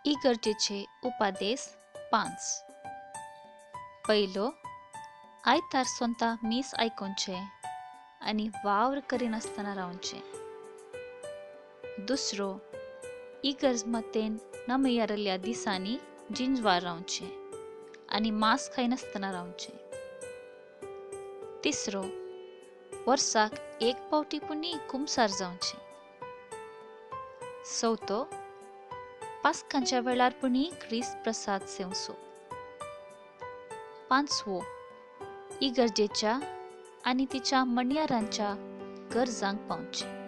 इगर्जेचे उपादेस 5. पयलो, आयतार सोंता मीस आयकुचें आनी वावर करिनासतना रावचें. दुसरो, इगर्ज मतेन नमयारल्या दिसांनी जिंजवार रावचें आनी मांस खायनासतना रावचें. तिसरो, वर्साक एक पावटी पुणी कुमसार जावचें. चवथो, पास्कांच्या वेळार पुणी क्रिस्त प्रसाद सेवचो. पांचवो, इगर्जेच्या आनी तिच्या मणयारांच्या गरजांक पावचें.